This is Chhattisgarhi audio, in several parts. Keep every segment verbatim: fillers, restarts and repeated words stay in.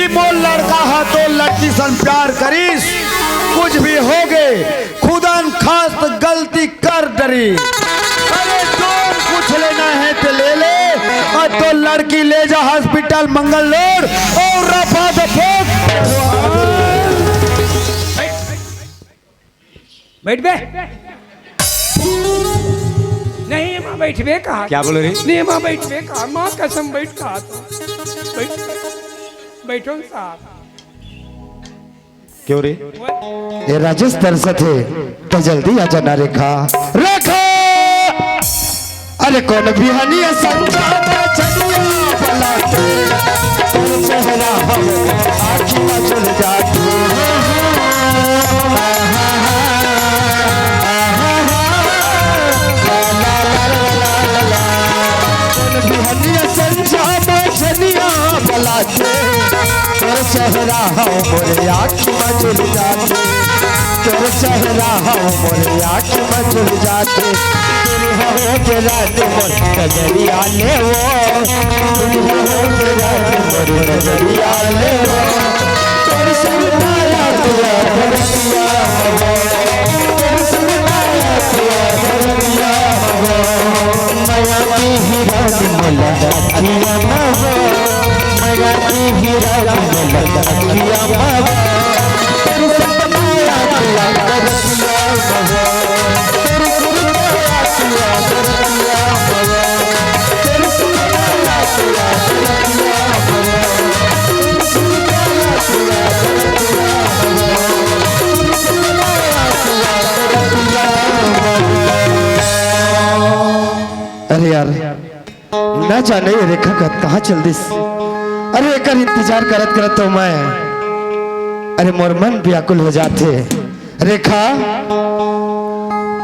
मोर लड़का ह तो लड़की सन प्यार करिस, कुछ भी होगे, खुदा न खास्त गलती कर डरिस। अरे जोन कुछ लेना हे ते ले ले, अउ तो लड़की ले जा हॉस्पिटल मंगल रोड अउ रफा दफा। बइठ बे। नहीं, एमा बइठबे कहा। क्या बोले रे? नहीं, एमा बइठबे कहा। माँ कसम बइठ कहा तो। बइठ। बइठो न साहब। क्यों रे? ए राजेश तरसत हे, त जल्दी आ जाना रेखा। रेखा! अरे कोन बिहनिया संझा के छनिया बलाते, तोर चेहरा हम आँखी में चल जाते। कोन बिहनिया संझा के छनिया बलाते, तोर चेहरा हम मोरे आँखी में चल जाते। तोर चेहरा हम मोरे आँखी में चल जाते। तोर हो के रानी मोर नजरिया ले वो। तोर हो के रानी मोर नजरिया ले वो। तोर सुरता याद आवे रतिया हो। तोर सुरता याद आवे रतिया हो। मया की हीरा मोला रतिया हो। मया की हीरा मोला रतिया हो। अरे यार, ना जाने ये रेखा कहाँ चल दिस। अरे एकर इंतजार करत करत तो मैं, अरे मोर मन व्याकुल हो जाथे। रेखा,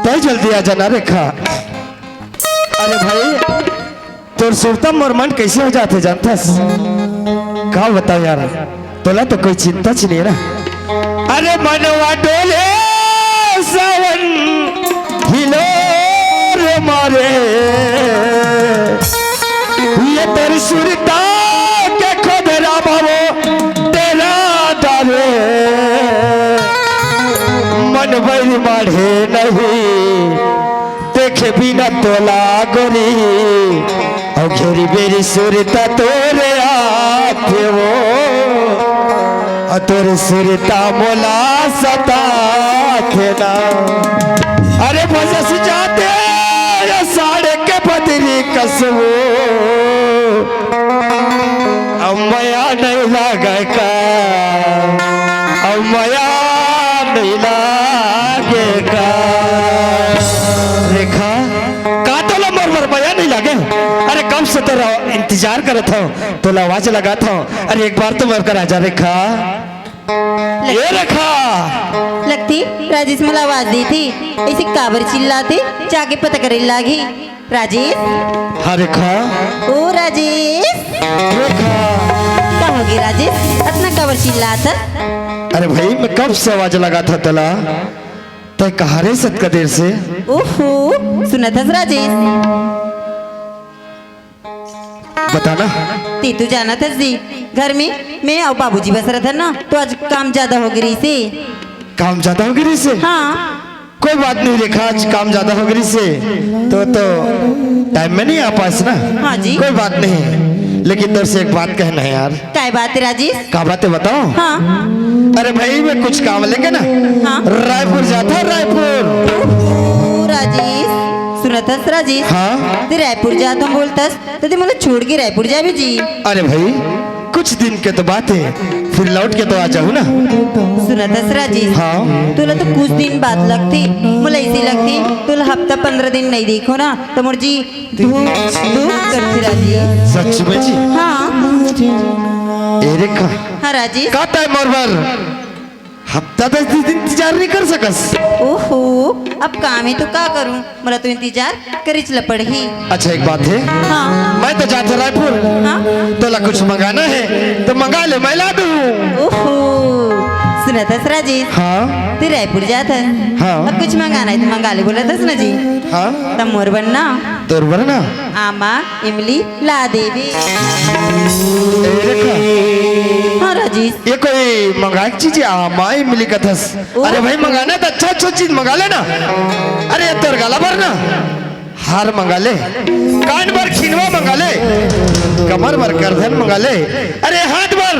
तय जल्दी आ जाना रेखा। अरे भाई, तोर सुरता मोर मन कइसे हो जाथे जानथस? का बताओ यार, तोला तो कोई चिंता च नहीं हे ना। अरे मनवा डोले सावन हिलोर मारे, ये तोर सुरता के खोदरा बाबो डेरा दारे। मन बैरी माढ़े नहीं, देखे बिना तोला गोरी, अउ घेरी बेरी सुरता तोरे आथे वो, अउ तोरे सुरता मोला सताथे ना। अरे भजस जाते ये साढ़े के बदरी कसबो, अब मया नहीं लागे का, अब मया नहीं लागे का। रेखा, का तोला मोर बर मया नहीं लागे? अरे कब से तोर इंतजार करत हंव, तोला आवाज लगात हंव। अरे एक बार तो मोर करा आ जा रेखा। ए रेखा। लगथे राजेश मोला आवाज देथे, अइसे काबर चिल्लाथे, जाके पता करे लागही। राजेश। हाँ रेखा। ओ राजेश। रेखा। का होगे राजेश, अतना काबर चिल्लात हस? अरे भाई, मैं कब से आवाज लगात हंव तोला, तैं कहाँ रेहेस अतका देर से? ओहो, सुनत हस राजेश? बता ना। तैं तो जानत हस जी, घर में मैं अउ बाबूजी बस रहिथन ना, तो आज काम जादा होगे रहिसे। काम जादा होगे रहिसे? हाँ। कोई बात नहीं रेखा, आज काम जादा होगे रहिसे तो, तो टाइम में नहीं आ पाएस ना। हाँ जी। कोई बात नहीं, लेकिन तोर से एक बात कहना हे यार। काय बात हे राजेश? का बात हे बताओं? हाँ। अरे भाई, मैं कुछ काम लेके ना हाँ। रायपुर जात हंव, रायपुर। ओ राजेश, सुनत हस राजेश? हाँ। तैं रायपुर जात हंव बोलत हस, त तैं मोला छोड़ के रायपुर जाबे जी? अरे भाई, कुछ दिन के तो बात हे, फिर लौट के तो आ जाहूँ ना। सुनत हस राजेश? हाँ। तोला तो कुछ दिन बात लगथे, मोला अइसे लगथे तोला हफ्ता पंद्रह दिन नहीं देखंव ना, त मोर जी धूक धूक करथे राजेश। सच में जी? हाँ। ए रेखा। हाँ राजेश। का तैं मोर बर हफ्ता दस दिन इंतजार नहीं कर सकस? ओहो, अब काम हे तो का करूं, मोला तो इंतजार करेच ल पड़ही। अच्छा, एक बात हे। हाँ। मैं तो जात हंव रायपुर। हाँ। तोला कुछ मंगाना हे तो मंगा ले, मैं ला दूं। ओहो, सुनत हस राजेश? हाँ। तैं रायपुर जात हस। हाँ। अब कुछ मंगाना हे तो मंगा ले बोलत हस ना जी। हाँ। त मोर बर ना। तोर बर ना। आमा, इमली ला देबे। ए रेखा। हाँ राजेश। ये कोई मंगाए के चीज हे, आमा इमली कथस। अरे भाई, मंगाना हे त अच्छा अच्छा चीज मंगा लेना। अरे ये तोर गला बर ना हार मंगा ले, कान बर खिनवा मंगा ले, कमर बर करधन मंगा ले, अरे हाथ बर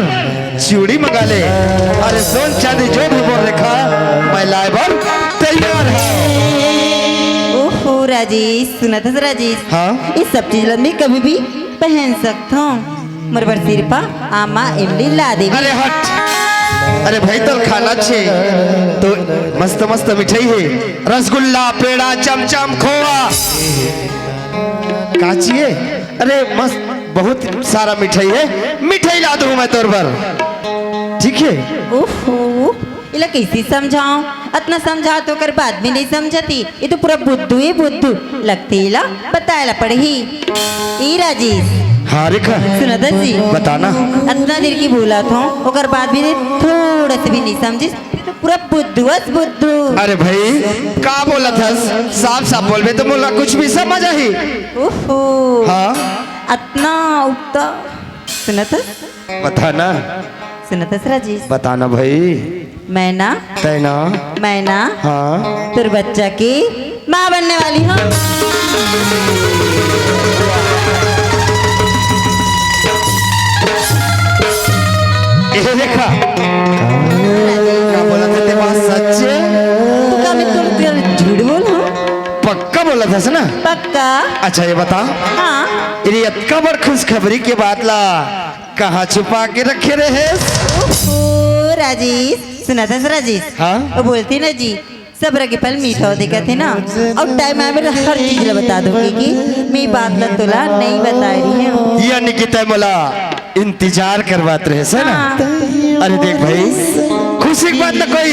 चूड़ी मंगा ले। अरे सोन चांदी जो भी बोल रखा, मैं लाए बर तैयार हूँ। ओहो राजेश, सुनत हस राजेश? हाँ? ये सब चीज ला मैं कभी भी पहन सकत हूँ। मोर बर सिरपा आमा इमली ला देबे। अरे हट, अरे भाई, तोर खाना हे तो मस्त मस्त मिठाई हे, रसगुल्ला, पेड़ा, चमचम, खोवा, का चाहिए? अरे मस्त, बहुत सारा मिठाई हे, मिठाई ला दूँ मैं तोर बर, ठीक हे? ओहो, एला कइसे समझाओं? अतना समझाओं त ओकर बाद भी नइ समझत हे। ये तो पूरा बुद्धू हे बुद्धू, लगथे एला बताए ला पड़ही। ए राजेश। हाँ रेखा। सुनत हस जी? बताना। अतना देर के बोलत हूँ, ओकर बाद भी थोड़ा से भी नइ समझिस। ये तो पूरा बुद्धू अस बुद्धू। अरे भाई, का बोलत हस? साफ साफ बोलबे त मोला कुछ भी समझ आही। ओहो। हाँ। अतना उत्ता। सुनत हस? बताना। सुनत हस राजेश? बताना भाई। मैं ना। तैं ना। मैं ना। हाँ। तोर बच्चा के माँ बनने वाली हूँ। ये देखा। का बोलत हे ते बात सच्चे? तो का मैं तुम कर झूठ बोल हूँ? पक्का बोलत हस ना? पक्का। अच्छा ये बता। हाँ। ये अतका बड़ खुशखबरी के बात ला कहाँ छुपा के रखे रहेस? ओहो, राजेश, सुनत हस राजेश? हाँ? वो बोलथे ना जी, सबर के फल मीठा होथे कथे ना, अउ time आए मेर हर चीज ला बता दूंगी कि मैं बात ला तोला नइ बताए रहेंव। यानी कि तैं मोला इंतजार करवात रहेस, है ना? हाँ। अरे देख भाई, खुशी के बात ला कोई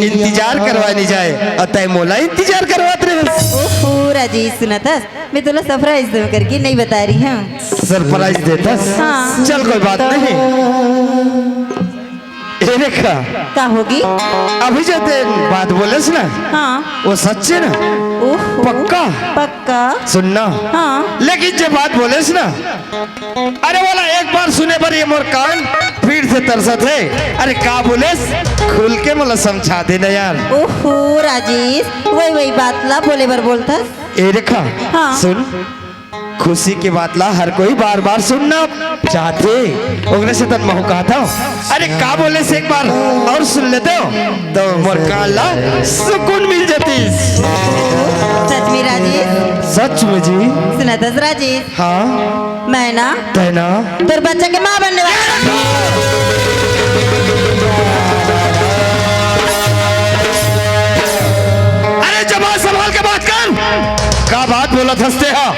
इंतजार करवाए नइ जाए, अउ तैं मोला इंतजार करवात रहेस। ओहो, राजेश, सुनत हस? मैं तोला surprise देहूँ करके नइ बताए रहेंव। Surprise देथस? हाँ। चल, कोई बात नहीं। ए रेखा। का होगे? अभी जो तैं बात बोलेस ना, हाँ। वो सच्चे ना? ओहो। पक्का? पक्का। सुनना। हाँ। लेकिन जो बात बोलेस ना, अरे वाला एक बार सुने बर ये मोर कान पीठ से तरसत हे। अरे का बोलेस? खुल के मोला समझा दे ना यार। ओहो राजेश, वही वही बात ला बोले बर बोलथस। ए रेखा, हाँ। सुन, खुशी के बात ला हर कोई बार बार सुनना चाहथे, ओकरे सेती त महूँ कहत हँव। अरे का बोलेस, एक बार अउ सुन लेतेंव त मोर कान ला सुकून मिल जातिस। सच में राजेश? सच में जी। सुनत हस राजेश? हाँ। मैं ना, तैं ना। तोर बच्चा के माँ बनने वाली। अरे जबान संभाल के बात कर। का बात बोलत हस तैं हा?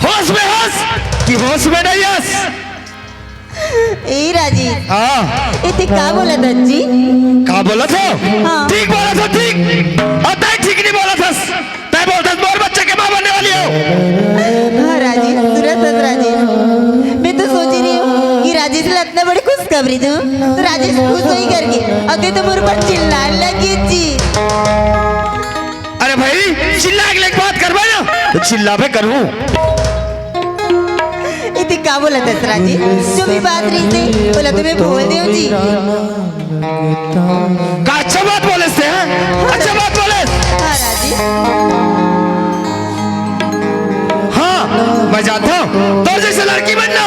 होश में हस कि होश में नइ हस? ए राजेश। हाँ। ए तैं का बोलत हस जी? का बोलत हँव? हाँ। ठीक बोलत हँव, ठीक। अउ तैं ठीक नइ बोलत हस। तैं बोलत हस मोर बच्चा के माँ बनने वाली हँव। हाँ राजेश, सुनत हस राजेश, मैं तो सोचे रहेंव कि राजेश ला अतना बड़े खुशखबरी दूँ त राजेश खुश होही करके, अउ तैं तो मोर ऊपर चिल्लाए लगे जी। अरे भाई, चिल्लाए के लायक बात करबे ना त चिल्लाबे करहूँ। ए तैं का बोलत हस राजेश? जो भी बात रहिस हे, ओला तो मैं भूल देहूँ जी। का अच्छा बात बोलेस तैं, हाँ? अच्छा बात बोलेस। हाँ राजेश। हाँ, मैं जानत हँव, तोर जइसे लड़की मन ना,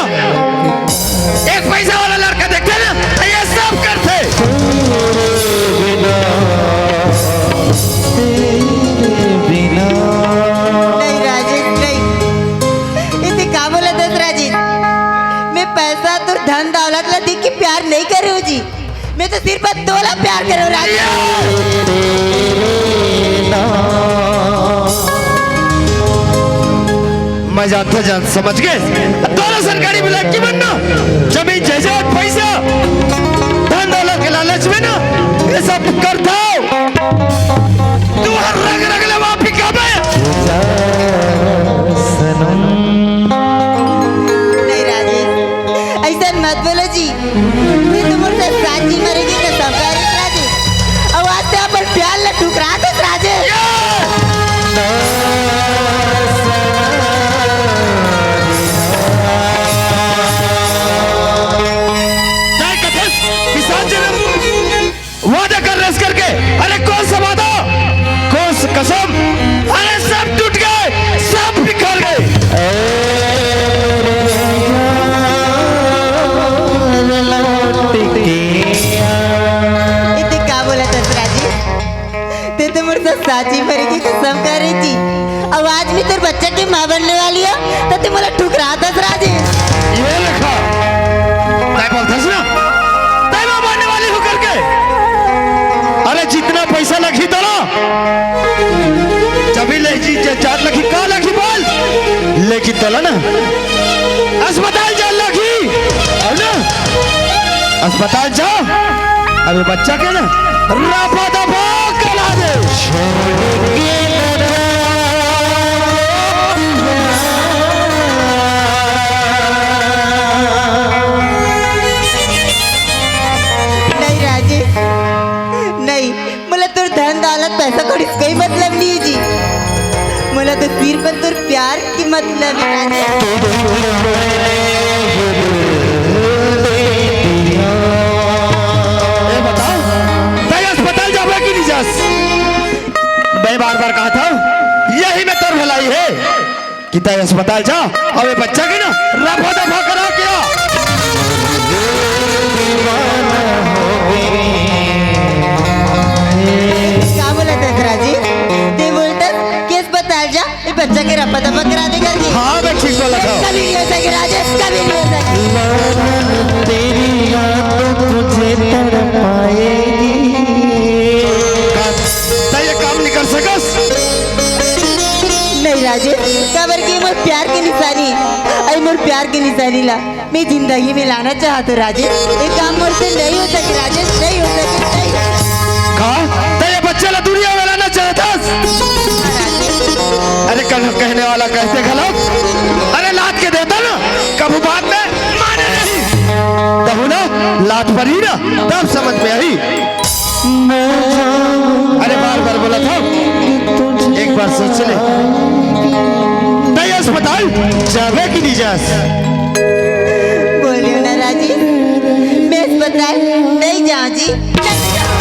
एक पैसा वाला लड़का देखथे ना, त ये सब करथे। नहीं राजेश, नहीं। ए तैं का बोलत हस राजेश? मैं पैसा अउ धन दौलत ला देख के प्यार नइ करे हँव जी। मैं तो सिर्फ तोला प्यार करे हँव राजेश। मैं जानत हँव, जान समझ के तोर असन गरीब लड़की मन ना जमीन जायदाद पैसा धन दौलत के लालच में ना ये सब करथे। तैं हर रग रग ले माफी खाबे। नहीं राजेश, अइसन मत बोलो जी। मैं तो मोर साथ साथ जी मरेंव कसम खा रहेंव राजेश। अउ आज तैं अपन प्यार ला ठुकरा देस राजेश। वादा कर रहे करके। अरे कौन सा वादा, कौन सा कसम? अरे सब टूट गए, सब बिखर गए। इतने का बोला दसरा जी? ते तो मोर साथ साची मरे के कसम करे जी। अब आज मैं तोर बच्चा के माँ बनने वाली हूँ, तो ते मोला ठुकरा दसरा जी। ये लिखा, तय बोलथस ना, तय माँ बनने वाली हूँ करके। अरे जितना पैसा लगही तोला, जमीन ले जी, जे जात लगही, का लगही बोल, लेकिन तोला ना अस्पताल जा लगही, है ना? अस्पताल जा, अबे बच्चा के ना रफा दफा करा दे। नहीं राजेश, नहीं। मोला तोर धन दौलत पैसा कौड़ी से कोई मतलब नहीं है जी। मोला तो सिर्फ तोर प्यार की मतलब है राजेश। ए बताओ, तय अस्पताल जाबे कि नहीं जास? मैं बार बार कहा था, यही में तोर भलाई है कि तय अस्पताल जा, अउ ये बच्चा के ना रफा दफा करा के आ। का बोला दसरा जी? ते बोलता कि अस्पताल जा, ये बच्चा के रफा दफा करा दे करके। हाँ, मैं ठीक बोला था। कभी नहीं हो सके राजेश, कभी नहीं हो सके। तेरी याद तुझे तड़पाएगी। तय ये काम नहीं कर सकस। नहीं राजेश, काबर के मोर प्यार के निशानी, आई मोर प्यार के निशानी ला मैं जिंदगी में लाना चाहत हूँ राजेश। ये काम मोर से नहीं हो सके राजेश, नहीं हो सके, नहीं हो सके। का? तय ये बच्चे ला दुनिया में लाना चाहत हस? अरे कल कहने वाला कहते घलो, अरे लात के देता ना, कभू बाद में माने नहीं। कहू ना, लात परी ना, तब समझ में आई। अरे बार बार बोला था, एक बार सोच ले। तय अस्पताल जाबे कि नहीं जास? बोलियो ना राजेश, मैं अस्पताल नहीं जाऊँ जी, नहीं जाऊँ।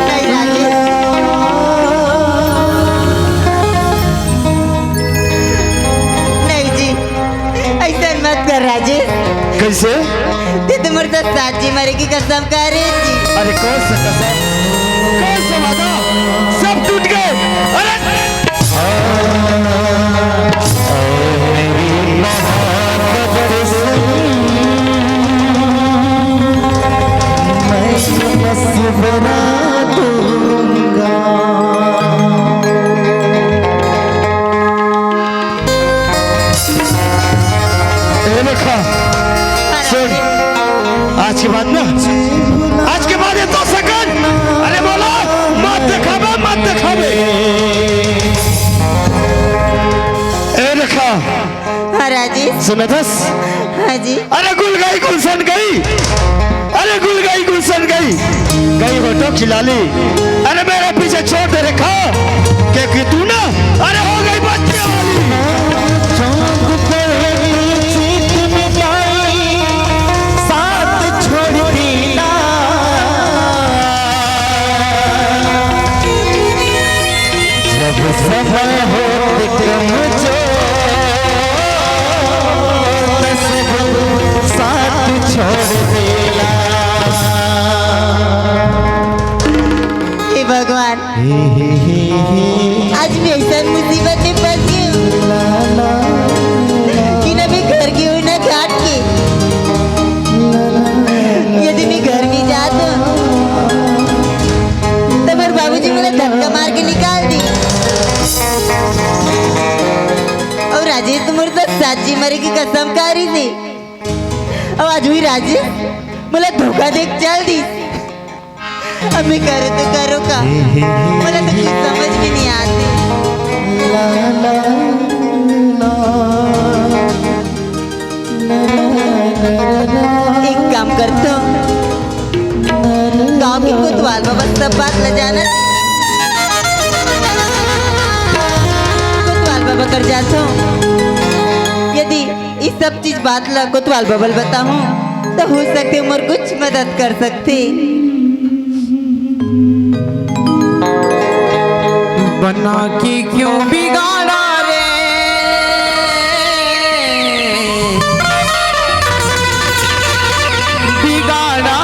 नहीं राजेश, नहीं जी, ऐसा मत कर राजेश। कैसे? ते तो मोर साथ साची मरे की कसम करे जी। अरे कौन सा कसम, कौन सा वादा, सब टूट गए। अरे ए देखा, सुन, आज के बाद ना, आज के बाद ये तो सकन, अरे बोलो, मत दिखावे, मत दिखावे। ए देखा, हाँ राजेश। सुनथस? हाँ जी। अरे गुल गई गुलशन गई, अरे गुल गई गुलशन गई, गई होठों की लाली। अरे मेरे पीछे छोड़ दे रेखा, क्योंकि तू ना, अरे हो गई बच्चे वाली। चौक पर जीत मिटाई, साथ छोड़ देना। जब समय हो कमजोर, तब साथ छोड़ देना। हे भगवान, आज मैं ऐसा मुसीबत में फंस गई हूँ कि न मैं घर की हूँ न घाट की। यदि मैं घर में जात हूँ तो मोर बाबूजी मोला धक्का मार के निकाल दी। अउ राजेश तो मोर साथ साची मरे की कसम खा रही थी। अउ आज हुई राजेश मोला धोखा दे के चल दी। अब मैं करूँ तो करूँ का? मोला तो कुछ समझ में नहीं आती। एक काम करता हूँ, गाँव के कोतवाल बाबा से सब बात ल जाना। कर जाथों। यदि इस सब चीज बात ला कोतवाल बबा ल बताहूँ, तो हो सकथे मोर कुछ मदद कर सकथे। बना के क्यों बिगाड़ा रे, बिगाड़ा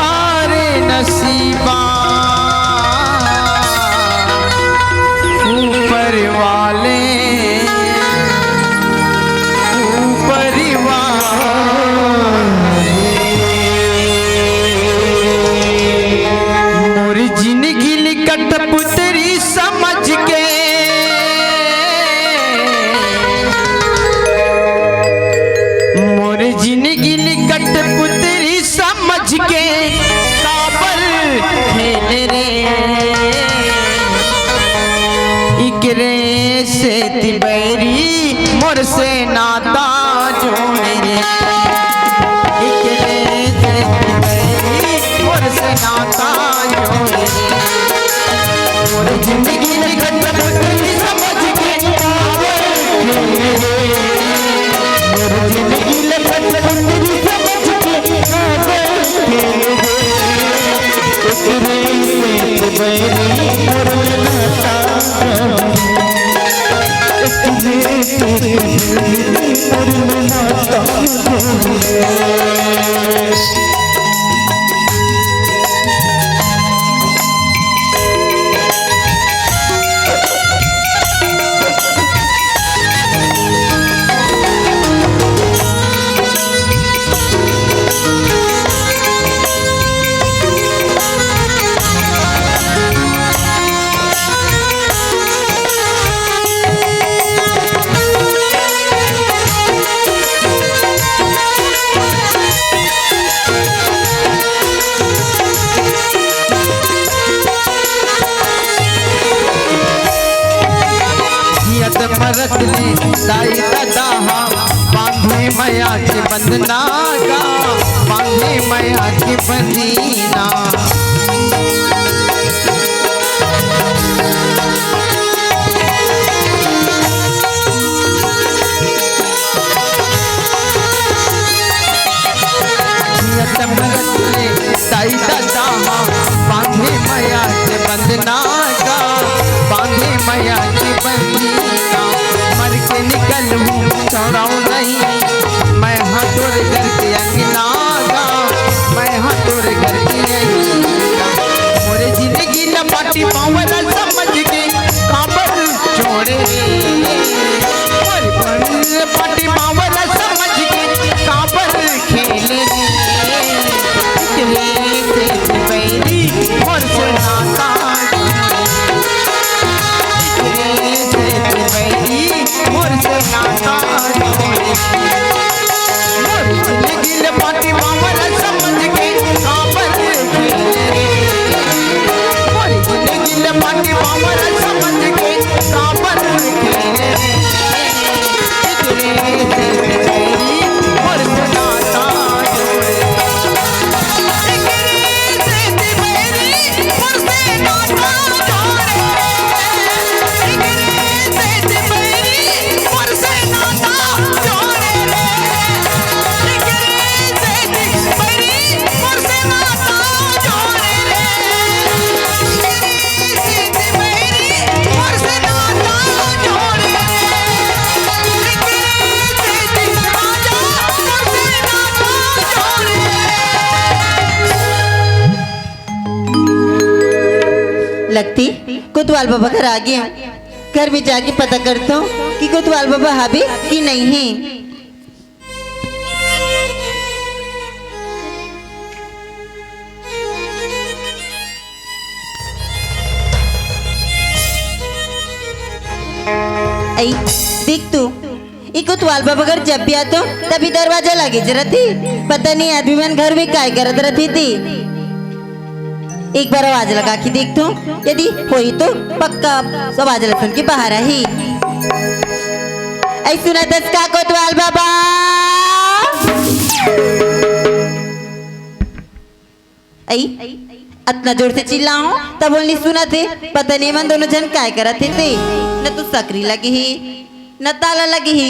रे नसीबा, ऊपर वाले, ऊपर वाले। मोर जिंदगी ली कठपुतरी समझ के, मोर जिंदगी ली कठपुतरी समझ के काबर खेले रे, इकरे सेती बैरी मोर से नाता जोड़े रे, इकरे सेती बैरी मोर से नाता जोड़े रे। मोर जिंदगी ली कठपुतरी समझ के काबर खेले रे, मोर जिंदगी ली कठपुतरी समझ के काबर खेले रे। जियत मरत ले दाई ददा हा, बांधे मया के बंधना गा, बांधे मया के बंधना। जियत मरत ले दाई ददा हा, बांधे मया के बंधना गा, बांधे मया के बंधना। मर के निकलहूँ छोड़ाऊँ नहीं, मैं हाँ तोर घर के अंगना गा, मैं हाँ तोर घर के अंगना। मोरे जिंदगी ल माटी पाँव ल समझ के काबर छोड़े रे, मोर बन माटी पाँव ल समझ के काबर खेले रे। इकरे सेती बैरी मोर से नाता, इकरे सेती बैरी मोर से नाता। मोर जिंदगी ल माटी पाँव ल समझ के काबर खेले रे, मोर जिंदगी ल माटी पाँव ल समझ के काबर खेले रे। लगथे कोतवाल बबा घर आ गे हंव। घर में जाके पता करथंव कि कोतवाल बबा हावे कि नइ हे। अई, देख तो, ए कोतवाल बबा घर जब भी आथंव, तभी दरवाजा लगे रथे। पता नहीं आदमी मन घर में काय करत रथे ते। एक बार आवाज लगा के देखथंव, यदि होही तो पक्का आवाज ल सुन के बाहर आही। अई सुनत हस का कोतवाल बबा? अई, अतना जोर से चिल्लाहूं, तभो ले नइ सुनत हे। पता नहीं एमन दोनों झन काय करत हे ते, न तो सकरी लगे हे, न ताला लगी ही,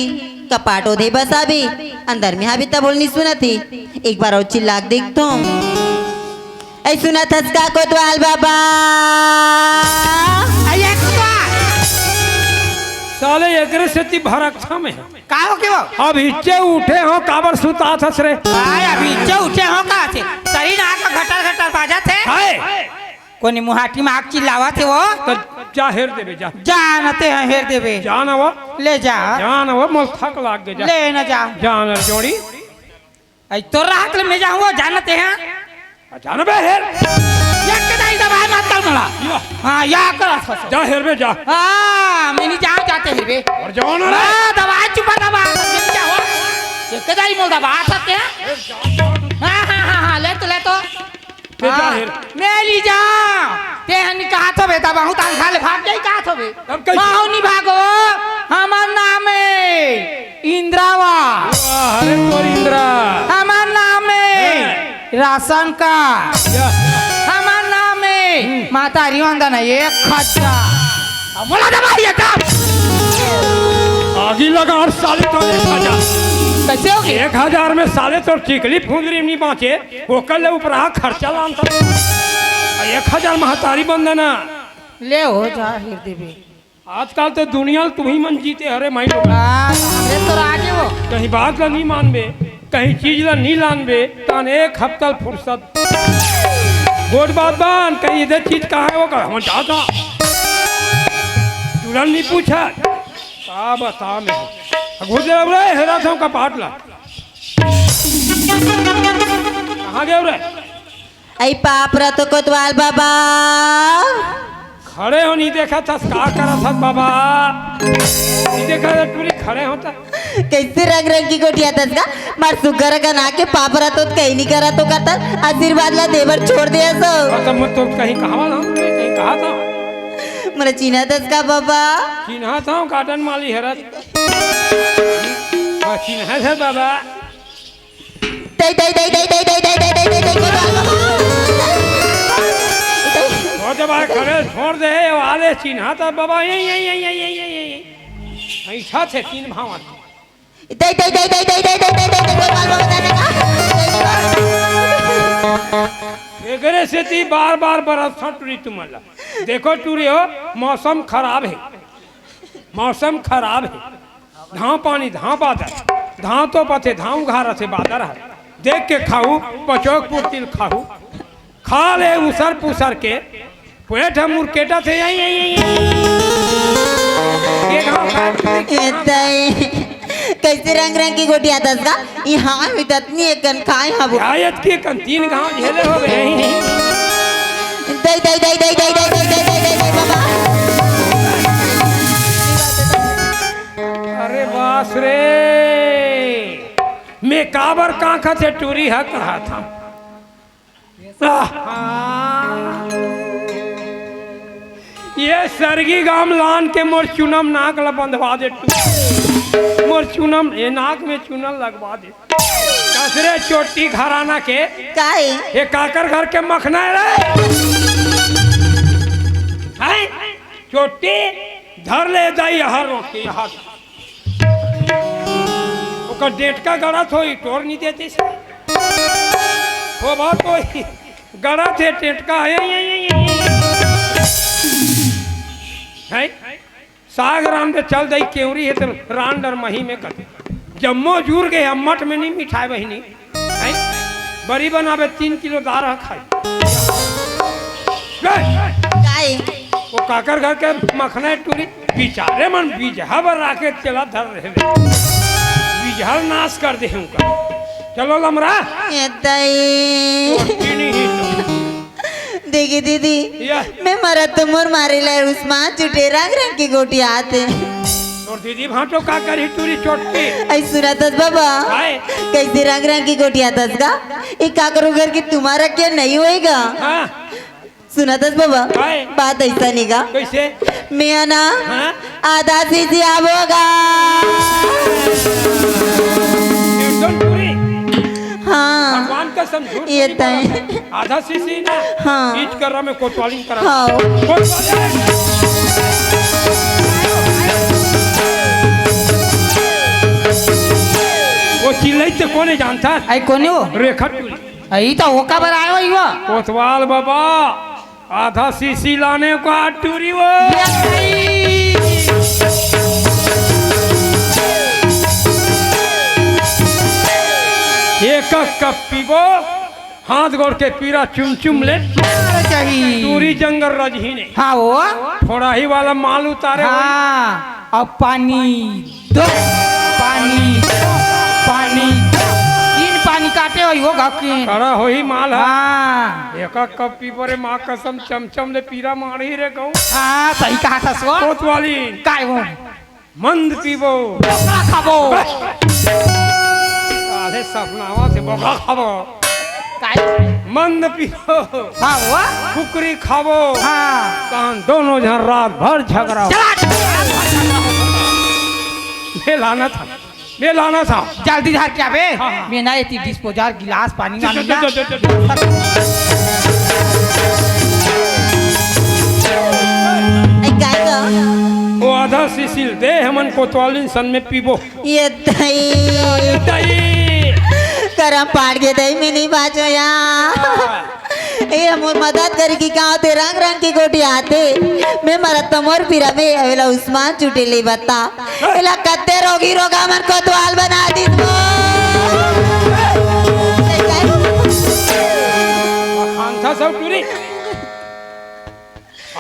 कपाट ओदे बस अभी, अंदर में हावी तभो ल नी सुनत ही। एक बार अउ चिल्ला के देखथों। ऐ सुनत हस का कोतवाल बाबा? अरे कोतवाल! साले एकरे सेती भरकथंव मैं। का हो के वो? अब हिच्चे उठे हों, काबर सुतात हस रे? आय, अब हिच्चे उठे हों का से? सरीर आँख घटर घटर बाजत हे। हाय! कोनी मुहाटी म आके चिल्लावत हे वो। त जा हेर देबे, जा। जा न ते ह हेर देबे। जा न वो। ले जा। जा न वो, मोला थक लाग गे, जा। ले न जा। जा न जोड़ी। अई तोर राहत ले मैं जाहूँ वो, जा न ते ह। जा न बे हेर। एक दाई दबाए मत कर मोला। या। हाँ, या कर। जा हेर बे, जा। हाँ, मैं नी जाँव, जा ते हेर बे। अउ जा न रे। हाँ, दबा चुपा दबा, मैं नी जाँव। एक दाई मोला दबा सकते हैं। हाँ, हाँ, हाँ, हाँ, ले तो, ले तो। ते जा हाँ, हेर। मैं नी जाँव। ते ह नी कहत होबे, त बहुत अंधा ले भाग जाही कहत होबे। तब कइसे? महूँ नी भागों, हमर नाम हे इंद्रावा। वाह, अरे तोर इंद्रा। हमर नाम हे हैं। राशन का। या। हमर नाम हे हम्म। माता रिवंदन एक खच्चा। अब मोला दबा दिया का? आगी लगा अउ साले तोर एक हजार। कइसे होगे? एक हजार में साले तोर चिकली फुंदरी नी बाँचे। ओकर ले उपराहा खर्चा लानथस। अउ एक हजार महतारी बंदना। ले हो जा हेर देबे। आजकल तो दुनिया ल तुही मन जीते हरे माई लोग। हाँ, ये तो राजे हो। कहीं बात ला नी मानबे, कहीं चीज ला नी लानबे, तान एक हफ्ता ल फुरसत। गोठ बात बान, कहीं इधर चीज कहाँ हे वो का, हम जाता। तुरंत नी पूछा। का बता मैं। घुस जा रे, हेरथंव कपाट ला। कहाँ गे रे? अई पाप रतो कोतवाल बाबा। खड़े हो, नी देखत हस का करत हस बाबा? नी देखत हस टूरी, खड़े हो त। कइसे रंग रंग के गोठियाथस का? मार सुग्घर अकन आके पाप रतो त कहीं नी करत हो करत हस। आशीर्वाद ला देबर छोड़ दे हस। मतलब मैं तो कहीं कहावत हूँ, कहीं कहावत हूँ। मोला चिन्हत हस का बाबा? चिन्हत हूँ, garden माली हरत। हाँ, चिन्हत हस बाबा। दई, दई, दई, दई, दई, दई, दई, दई, दई, दई, दई, दई, दई, दई। छोड़ दे भाई, खड़े छोड़ दे, ये वाले चिन्हा था बाबा, ये, ये, ये। ऐसा थे तीन भावन। दई, दई, दई, दई, दई, दई, दई, दई, दई, दई, दई, दई, दई। एकरे सेती बार-बार बरत हंव टूरी तुमन ला। देखो टूरी हो, मौसम खराब हे, मौसम खराब हे। धान पानी, धान बादर, धान तोपत हे, धान उघारत हे बादर ह। देख के खाहू, पचोक पुरती ल खाहू। खा ले उसर पुसर के, पेट ह मुरकेटत हे, यई, यई, यई, यई। ये घाव खा ए दाई, कइसे रंग रंग के गोठियाथस का? इहाँ भी ततनी एकन खाए हबो। या एतकी एकन तीन घाव झेले होबे। दई, दई, दई, दई, बाबा। अरे बास रे, मैं काबर कांखत हे टूरी ह कहाथंव। आह! ये सरगी गाम लान के मोर चुनम नाक ल बंधवा दे टूरी। मोर चुनम, ये नाक में चुनम लगवा दे। कसरे चोटी घराना के। काहे? ये काकर घर के मखना हे रे? हैं? चोटी धर ले दाई, यहाँ रोक के, यहाँ। ओकर डेंटका गड़त होही, टोर नी देतिस। हो बात होही, गड़त हे डेंटका, ये, ये, ये, ये, ये। हैं? साग रांधे चल दई केवरी हे त रांध अउ मही में कथे। जम्मो जुर गे, अम्मट में नी मिठाय बहिनी। हैं? बरी बनाबे तीन किलो दार ह खाई। ए! काय? वो काकर घर के मखना टूरी बिचारे मन बीजहा बर राखे तेला धर रहे। बीजहा नाश कर दे उनका। चलो लमरा। ए दाई। पीनी ही तो। देखी दीदी, या। मैं मरत तो मोर मारे ला उसमा चुटे रंग रंग के गोठियाथे। तोर दीदी भांटो का करही टूरी चोटकी? ऐ सुनत हस बाबा? काय? कइसे रंग रंग के गोठियाथस का? ये काकरो घर के तुम्हारा क्या नहीं होएगा? हाँ। सुनत हस बाबा? काय? बात अइसने का। कइसे? मैं ना हाँ? आधा सीसी आबो गा। एकदम टूरी। हाँ। भगवान कसम झूठ ये नहीं तय। बोला। आधा सीसी ना। हाँ। बीच कर रहा मैं कोतवाली करा। हाँ। कोतवाली। चिल्लाई ते कोने जानता? आई कोने हो? रेखा टूरी। आई तो ओका बर आयो ही वो। कोतवाल बाबा, आधा सीसी लाने का टूरी वो। ये भाई। एक कप पीबो, हाथ गोड़ के पीरा चुम चुम ले। मार चाही। टूरी जंगल रजही ने। हाँ वो। थोड़ा ही वाला माल उतारे होई। हाँ, अब पानी दो, पानी दो, पानी दो। तीन पानी काटे होई वो गाँव के। खड़ा होई माल है। हाँ। एक कप पीबो रे माँ कसम, चमचम ले पीरा मारी रे गऊ। हाँ, सही कहा था सो। कोतवाली। काय वो? मंद पीबो। बोकरा खाबो। काले सपनावा से बोकरा खाबो। काय? मंद पीबो। हाँ, वो? कुकरी खाबो। हाँ। कान दोनों झन रात भर झगड़ा हो। चला। मैं लाना था, मैं लाना था। जल्दी झार के आबे। हाँ, हाँ। मैं ना एती डिस्पोजल गिलास पानी ना चल, चल, मिला। चल, चल, चल, चल। ए, काय ग? वो आधा सीसील दे, हमन कोतवालिन सन में पीबो। ये दई। ये दई। करम पाड़ के दई, मैं नहीं बाजो या। हाँ। ए, मोर मदद कर की गाँव ते रंग रंग के गोटी आते। मैं मरत तो मोर पीरा में, अवेला उस्मान चुटे ले बता। एला कत्ते रोगी रोगा मन कोतवाल बना दिस वो। खान था सब टूरी।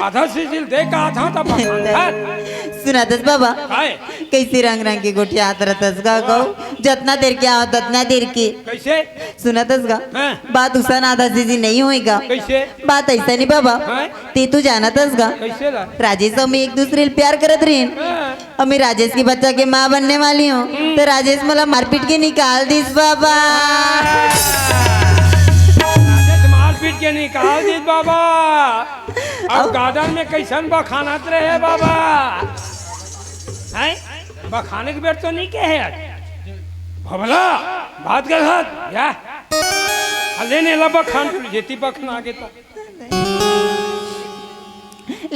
आधा सीसील दे का आधा था पसंद है। सुनतस बाबा, काय? कैसे रंग रंग के गोठियात रहतस गा गऊ? जतना देर के आओ, ततना देर के। कैसे? सुनतस गा? हाँ। बात उसन आधा सीसी नहीं होएगा। कैसे? बात ऐसा नहीं बाबा। हाँ। ते तू जानतस गा? कैसे ला? राजेश अउ मैं एक दूसरे ले प्यार करत रहिन। हाँ। अउ मैं राजेश के बच्चा के माँ बनने वाली हूँ। हम्म। तो राजेश मोला मारपीट के निकाल दिस बाबा। राजेश मारपीट के निकाल दिस बाबा। अब अब गार्डन में कैसन बखानत रहे बाबा? हैं? बखाने के बेर तो नहीं कहे आज। भबला, बात कर हाथ, या? आ लेने ला बखान, जेती बखना आगे तो।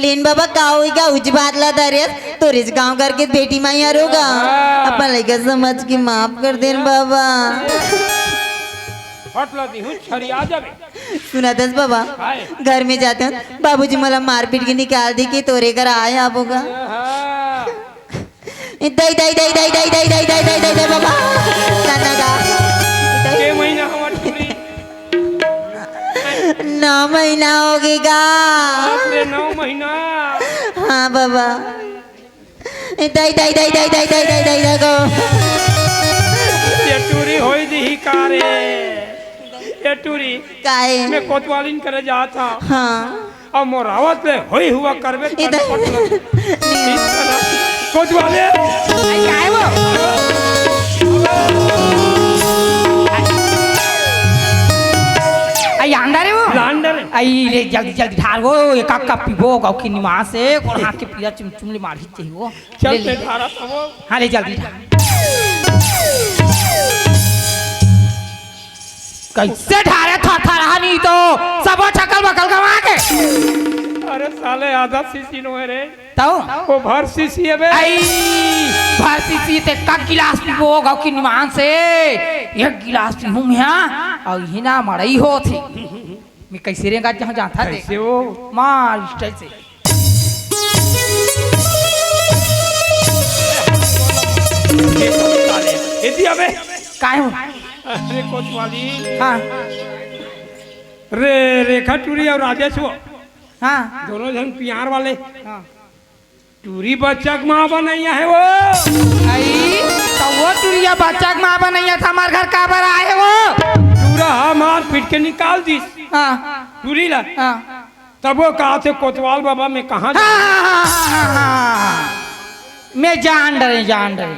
लेन बाबा, का होइगा? उज बात ला दरेस, तोरेज गाँव घर के बेटी माई हरोगा। हाँ। अपन लइका समझ के माफ कर देन बाबा। फट ला दिहूँ, छरिया जाबे। सुनतस बाबा, काय? घर में जाते हो, बाबूजी मोला मारपीट के निकाल दी कि तोरे घर आए आबोगा। हाँ। दई, दई, दई, बाबा। नाना गा। के महीना हवा टूरी? नौ महीना होगे गा। बाप रे, नौ महीना। हाँ बाबा। दई, दई, दई, गो। ये टूरी होई दिही का रे? ये टूरी। काहे? मैं कोतवालिन करे जात हँव। हाँ। अब मोर आवत ले होई हुआ करबे ए तब दे। पटल। कोतवाले। आई, काय वो? आई, अंदर है वो? लांडर है। आई, ले, जल्दी, जल्दी ढार वो, एक कप पीबो, गाँव की निमास है, कोन हाथ के पीरा चुम चुम ले मारही चाहिए वो। चल, ले, ले। मैं ढारा था वो। हाँ, ले, जल्दी ढार। कैसे ढारे थरथरहा नहीं तो, सबो छकल बकल गवा के। अरे साले, आधा सीसी नो है रे। तो? वो भर सीसी है बे। आई, भर सीसी ते का गिलास पीबो गाँव की निमान से? एक गिलास पीबो मैं, हाँ? अउ इही ना मड़ई होत हे। मैं कैसे रेंगा जहाँ जाता दे। कैसे वो? मार स्टाइल से। एती अबे। काय हो? अरे कोतवाली। हाँ। रे, रेखा टूरी अउ राजेश वो। हाँ। दोनों झन पियार वाले। हाँ। टूरी बच्चा के माँ बनैया हे वो। आई, तो वो टूरिया बच्चा के माँ बनैया था, हमार घर काबर आए हे वो? टूरा हमार पीट के निकाल दिस। हाँ। टूरी ला। हाँ। तब वो कहा थे, "कोतवाल बाबा, मैं कहाँ जाऊँ?" हाँ, हाँ, हाँ, हाँ, हाँ। मैं जान डरे, जान डरे।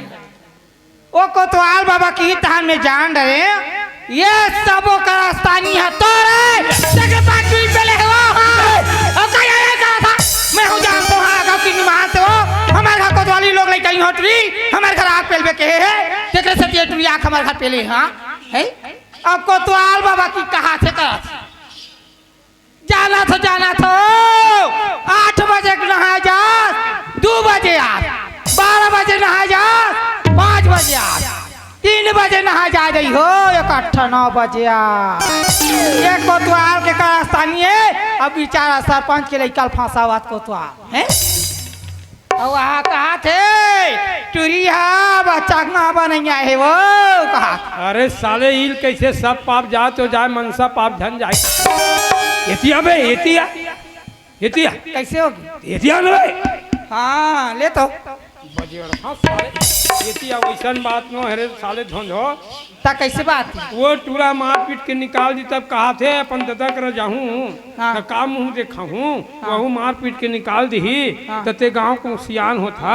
ओ कोतवाल बाबा की तहान में जान डरे, ये सबो करस्तानी ह तोरे, तेके पाँच मिनट पहले है वो, हाँ। ओ का ये, ये कहा था? मैं हूँ जानतो हूँ, गाँव की निमान से वो, हमारे घर कोतवाली लोग लेके आई हो टुरी, हमारे घर आग पेलबे के हे, तेकरे से ये टुरी आग हमारे घर पेले, हाँ, है? अब कोतवाल बाबा की कहा थे करत। जाना था, जाना था। आठ बजे के नहाए जा, दू बजे आ। बारह बजे नहाए जा, पाँच बजे आ। तीन बजे नहा जा रही हो, एक अट्ठा नौ बजे आ। ये कोतवाल के कारस्तानी है, अब बेचारा सरपंच के लइका ल फंसावत कोतवाल, हैं? अउ वहाँ कहा थे, टुरी हा बच्चा के ना बनैया है वो, कहा। अरे साले, इल कैसे सब पाप जात हो जाए, मनसा पाप झन जाए। एतिया बे, एतिया, एतिया। कैसे होगी? एतिया न बे। हाँ, ले तो। बजेड़, हाँ साले, एतिया वैसन बात नो है रे साले धोंधो। ता कैसे बात? वो टूरा मार पीट के निकाल दी, तब कहा थे अपन ददा कर जाहूँ, हाँ। त का मुँह देखाहूँ, हाँ। वहू मार पीट के निकाल दी, हाँ। त ते गाँव को सियान होता,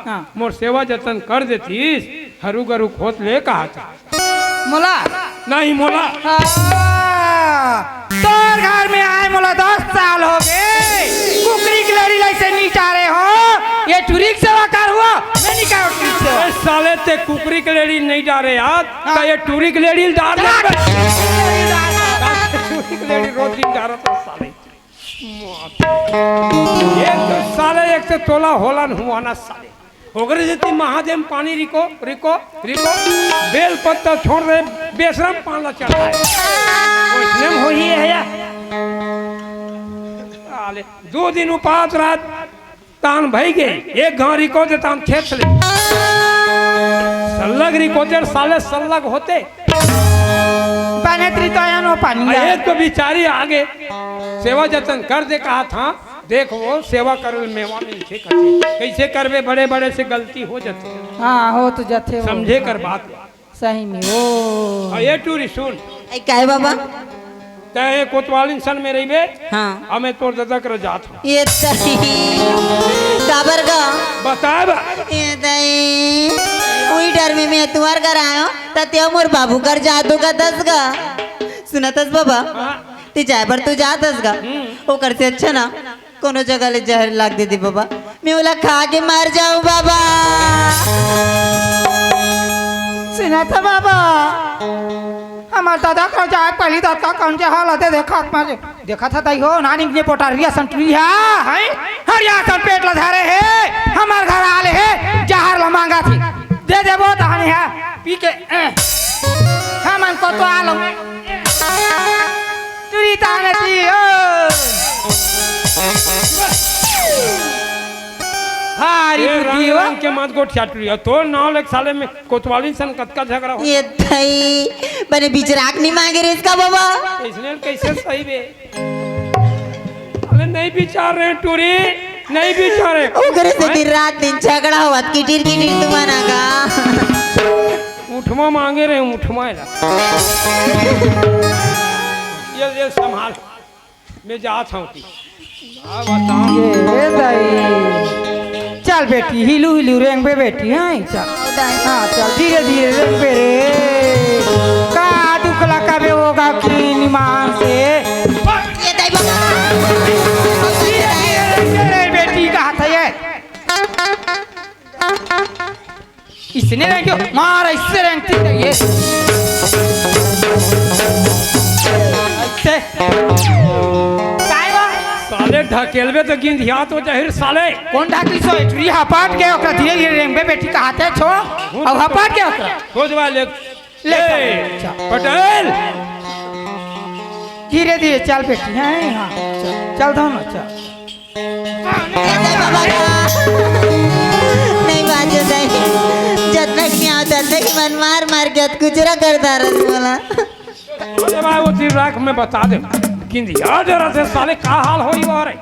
हाँ। मोर सेवा जतन कर देतीस, हरू गरू खोत ले कहा था। मोला? नहीं मोला। हाँ, तोर घर में आए मोला दस साल हो गए, कुकरी के लेड़ी लइसे नहीं चारे हो, ये टुरी के सेवा कर हुआ, मैं नहीं करूँ टुरी के सेवा। ए साले, ते कुकरी के लेड़ी नहीं डारे यार, हाँ। त ये टुरी के लेड़ी डार ले बे। टुरी के लेड़ी रोज दिन डारत हो साले। एक तो साले, एक तो तोला होलन हुआ ना साले। ओकरे सेती महादेव पानी रिको, रिको, रिको, बेल पत्ता छोड़ दे, बेसरम पान ला चढ़ाए। ओइसने में होही है या। साले, दो दिन उपास रात तान भई गे, एक घाव रिको दे तान खेत ले। सल्लग रिको दे साले सल्लग होते। बने त्रितायन वो पानी आ, आ। एक तो बिचारी आगे सेवा जतन कर दे कहा था, देख वो सेवा करल मेवा मिलथे कथे। कैसे करबे, बड़े बड़े से गलती हो जथे। हाँ, हो तो जथे वो। समझे कर बात। सही में, ओ। आ, ये टूरी सुन। ए, काय बाबा? तैं ये कोतवालिन सन में रहिबे? हाँ। आ, मैं तोर ददा कर जात हूँ। ये तई। काबर गा? बताए बा। ये तई। उही डर में मैं तुम्हार घर आयो, त तें मोर बाबू कर जा दो का दस गा। सुनतस बाबा? हाँ। ते जाए बर तो जात हस गा। हम्म। ओकर से अच्छा ना कोनो जगह ले जहर लाग दे दे बाबा, मैं ओला खा के मर जाऊं बाबा। सुना था बाबा, हमार दादा का जाए पहली दादा कौन से हालत है देखा था दाई हो, नानी ने पोटारिया संटुरी है, हैं? हरिया सन पेट ला धरे है, हमार घर आले है, जहर ला मांगा थी, दे देबो तहने है, पी के, ए, हमन को तो आलो। टुरी ताने दी, ओ। भारी ए, बुद्धि रंग हो। रंग के मत गोठिया टुरी। तोर नाव लेके साले में कोतवाली सन कतका झगड़ा हो। ये थई, बने बिचराक नहीं मांगे रे इसका बाबा। इसने कैसे सही बे? अरे नहीं बिचार रहे टुरी, नहीं बिचारे। ओकरे से हैं? दिन रात दिन झगड़ा होवत, किटिर किटिर तुम्हारा का। उठमा मांगे रहे, उठमा एला। ये, ये संभाल, मैं जात हूँ कि। ये दाई। चल बेटी, हिलू हिलू रेंगबे बेटी, हाँ, चल। दाई। हाँ, चल, धीरे धीरे रेंगबे रे। का दुख लगा बे होगा कि निमान से। ये दाई बाबा। धीरे धीरे रेंगबे रे बेटी, कहा था ये। इसने रेंग क्यों? मार, इससे रेंगती है ये। ऐसे। काय बा? साले ढकेलबे तो गिंधिया तो जहिर साले। कौन ढाकी सो? टुरी हपाट गए, ओकरा धीरे धीरे रेंगबे बेटी कहाते छो। अब हपाट गए ओकरा। खोजवा ले। ले ए, चल। पटेल। धीरे धीरे चल बेटी, हाँ, हाँ, चल, चल दो ना, चल। नहीं बाबा, नहीं बाजू नहीं। जतना कि आओ, ततना कि मन मार मार के अतकुचरा कर दारस बोला। अरे भाई, वो दिन राख में बता दे। किंदिया जरा से साले का हाल होई हो रे।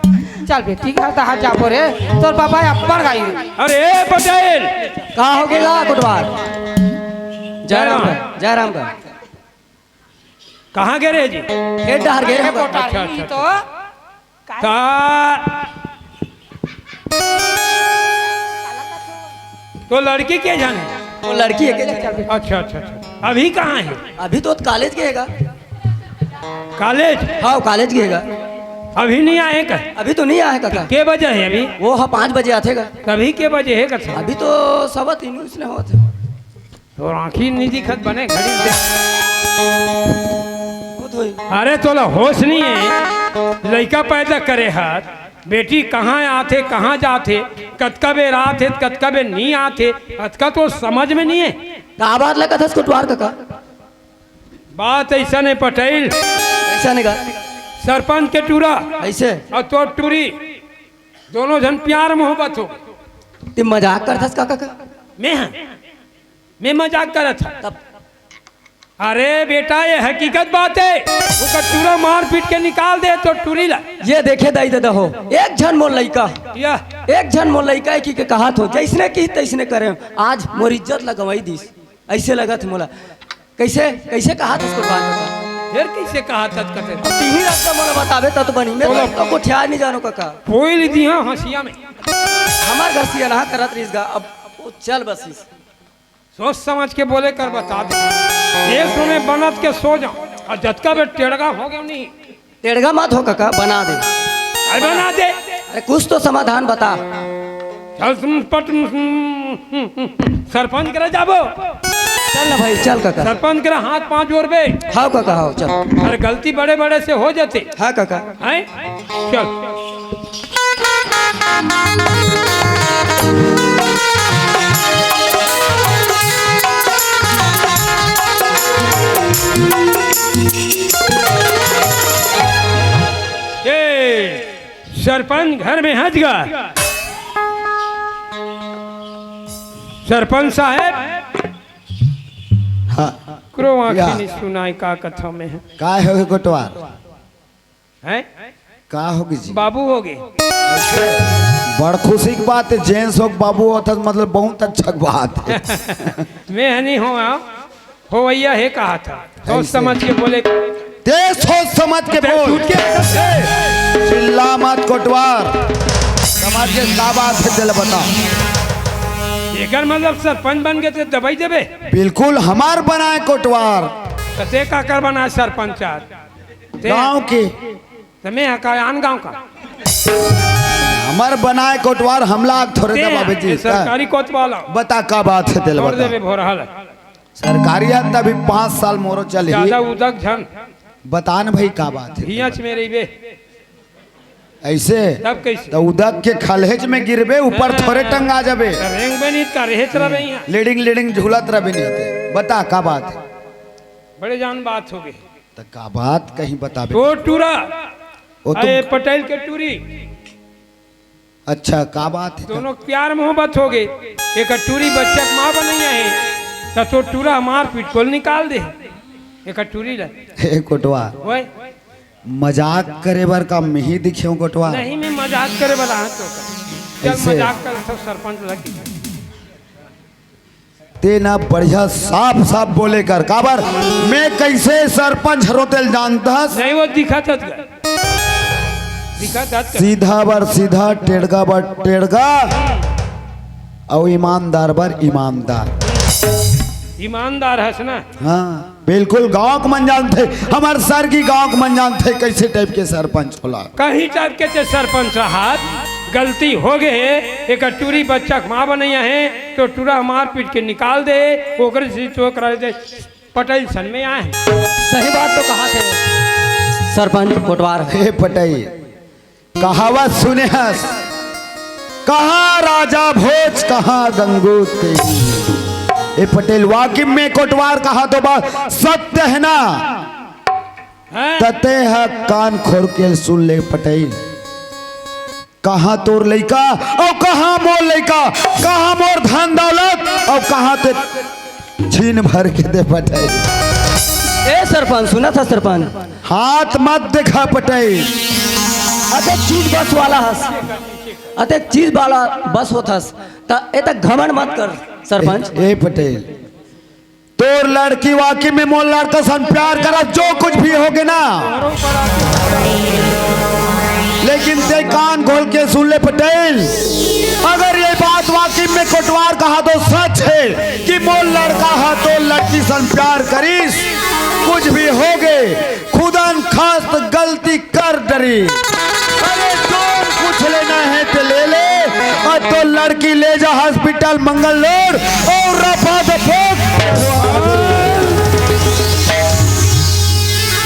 चल बेटी, घर तहार जाबो रे। तोर बाबा अब्बड़ गाई। अरे ए पटेल। का हो गेला कोटवार? जयराम का, जयराम का। कहाँ गे रहे जी? खेत डहर गे रहे। अच्छा, अच्छा, तो अच्छा। का तो लड़की के जाने? वो लड़की है के जाने? अच्छा, अच्छा, अच्छा। अभी कहाँ है? अभी तो कॉलेज गएगा। कॉलेज? हाँ, कॉलेज गएगा। अभी नहीं आए का? अभी तो नहीं आए काका। के बजे है अभी? वो हाँ, पाँच बजे आथे का। तभी के बजे है का? अभी तो सवा तीन उसने होते। तोर आँखी नहीं दिखत बने घड़ी में। खुद होई। अरे तोला होश नहीं है, लइका पैदा करे हत, बेटी कहाँ आथे, कहाँ जाथे, कतका बेर आथे, कतका बेर नहीं आथे, अतका तो समझ में नहीं है। का बात ला कथस कोटवार कका? बात अइसन हे पटेल। कइसन हे गा? सरपंच के टूरा अइसे? अउ तोर टूरी, दोनों झन प्यार मोहब्बत हो। ते मजाक करथस कका का? मैं हा? मैं मजाक करत हँव। तब अरे बेटा, ये हकीकत बात हे। ओकर टूरा मार पीट के निकाल दे तोर टूरी ला। ये देखे दाई ददा हो, एक झन मोर लइका, या एक झन मोर लइका हे कहिके कहत हो, जइसने किहिस तइसने करेंव। आज मोर इज्जत ला गंवई दिस। अइसे लगत हे मोला। कइसे, कइसे कहत हस कोटवार कका? फेर कइसे कहत हस कका? अब तिही रस्ता मोला बताबे त तो बनी। मैं तोला तो गोठियार नइ जानों कका। पोइल दिहा हँसिया में। हमर घर सियानहा करत रहिस गा, अब ओ चल बसिस। सोच समझ के बोले कर बता दे। एक ठो में बनत के सो जाँव, अउ जतका बेर टेड़गा हो गेंव नहीं। टेड़गा मत हो कका, बना दे। अरे बना दे। अरे कुछ तो समाधान बता। चल तुम पट, सरपंच करा जाबो। चल ना भाई, चल कका। सरपंच करा हाथ पाँव जोरबे। हव कका, हव, चल। अरे गलती बड़े बड़े से हो जाथे। हाँ कका। हैं? चल। ए, सरपंच घर में हँस गा। सरपंच साहेब। हाँ। करो आँखी या। नहीं सुनाई का कथा में है। का होगे कोटवार? हैं? का होगे जी? बाबू होगे। बड़ खुशी के बात हे, जेंट्स होके बाबू होथस, मतलब बहुत अच्छा के बात हे। मैं हनी हो आओ, होवइया हे कहा था। सोच ऐसे। समझ के बोले। ते सोच समझ के ते बोल। झूठ के चिल्ला मत कोटवार। समझ के का बात हे, तेला बता। एकर मतलब सरपंच बन गे ते दबई देबे? बिल्कुल हमार बनाए कोटवार। त ते काकर बनाए सरपंच आज? ते गाँव के। त मैं हा का आन गाँव का? हमर बनाए कोटवार हमला आग थोरे ते दबाबे जी। ये सरकारी कोतवाल। बता का बात हे तेला छोड़ बता। देबे भोरहा ला। सरकारी हे तभी पाँच साल मोरो चलही। ज्यादा उदक झन। बता न भाई का बात हे। हियाँच में रहिबे। अइसे? तब कइसे? त उदक के खलहेच में गिरबे, ऊपर हाँ। थोरे टंगा जाबे। त रेंगबे नहीं, त रेहेच रहिबे इहाँ। लेडिंग लेडिंग झूलत रहिबे नहीं ते। बता का बात हे? बड़े जान बात होगे। त का बात कहीं बताबे? तोर टूरा, ओ तो अरे पटेल के टूरी। अच्छा, का बात हे? दोनों प्यार मोहब्बत होगे। एकर टूरी बच्चा के माँ बनइया हे, त तोर टूरा मार पीट कोल निकाल दे। एकर टूरी ला। हे कोटवार, ओए। मजाक करे बर का मेही दिखेंव कोटवार? नहीं, मैं मजाक करे वाला हँव तो। चल ऐसे। मजाक कर, सब सरपंच लग गई। ते ना बढ़िया साफ साफ बोले कर, काबर मैं कइसे सरपंच हरों तेला जानथस? नहीं, वो दिखत हस गा। दिखत हस गा। सीधा बर सीधा, टेड़गा बर टेड़गा, अउ ईमानदार बर ईमानदार। ईमानदार हस ना? हाँ, बिल्कुल गाँव के मन जानथे, हमर सर की गाँव के मन जानथे, कइसे टाइप के सरपंच होला। कहीं टाइप के ते सरपंच रहत, गलती होगे हे, एकर टूरी बच्चा के माँ बनइया हे, त टूरा मार पीट के निकाल दे, ओकरे से तो करा दे, पटेल सन में आए। सही बात तो कहत हे सरपंच कोटवार। हे पटेल, कहावत सुने हस, कहाँ राजा भोज, कहाँ गंगू तेली। ए पटेल, वाकिफ में कोटवार कहा तो बात सत्य हे ना? हैं? त ते ह कान खोर के सुन ले पटेल। कहाँ तोर लइका अउ कहाँ मोर लइका, कहाँ मोर धन दौलत अउ कहाँ ते छीन भर के दे पटेल। ए सरपंच, सुनत हस सरपंच? हाथ मत देखा पटेल। अतेक चीज बस वाला हस, अतेक चीज वाला बस होत हस, त एतक घमंड मत कर सरपंच। ए, ए पटेल, तोर लड़की वाकई में मोर लड़का सन प्यार करा, जो कुछ भी होगे ना, लेकिन ते कान खोल के सुन ले पटेल, अगर ये बात वाकई में कोटवार कहा तो सच हे कि मोर लड़का हा तोर लड़की सन प्यार करिस, कुछ भी होगे, खुदा न खास्त गलती कर डरी। अरे जोन कुछ लेना हे ते ले ले, अउ तोर लड़की ले जा हॉस्पिटल मंगल रोड अउ रफा दफा।